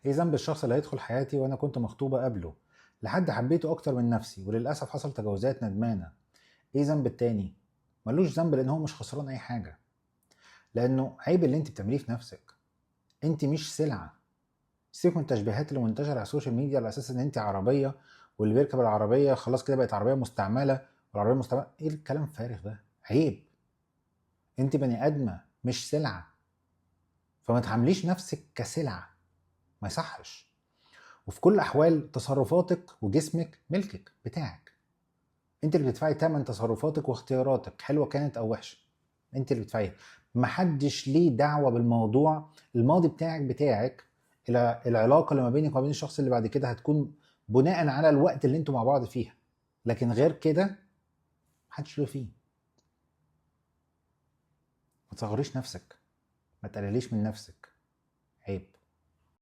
ايه ذنب الشخص اللي هيدخل حياتي وانا كنت مخطوبه قبله لحد حبيته اكتر من نفسي، وللاسف حصل تجاوزات، ندمانه. ايه ذنب التاني؟ ملوش ذنب، لان هو مش خسران اي حاجة، لانه عيب اللي انت بتعمليه في نفسك. انت مش سلعه. سيبك من التشبيهات اللي منتشرة على ال social media على اساس ان انت عربية، واللي بيركب العربية خلاص كده بقت عربية مستعملة، والعربية مستعملة. ايه الكلام الفارغ ده؟ عيب. انت بني ادمه مش سلعه، فما تعامليش نفسك كسلعه، ما يصحش. وفي كل الاحوال تصرفاتك وجسمك ملكك بتاعك، انت اللي بتدفعي ثمن تصرفاتك واختياراتك، حلوة كانت او وحشة، انت اللي بتدفعيها. محدش ليه دعوه بالموضوع. الماضي بتاعك بتاعك، العلاقة اللي ما بينك وما بين الشخص اللي بعد كده هتكون بناء على الوقت اللي انتوا مع بعض فيها، لكن غير كده محدش له فيه. ما تصغريش نفسك، ما تقلليش من نفسك، عيب.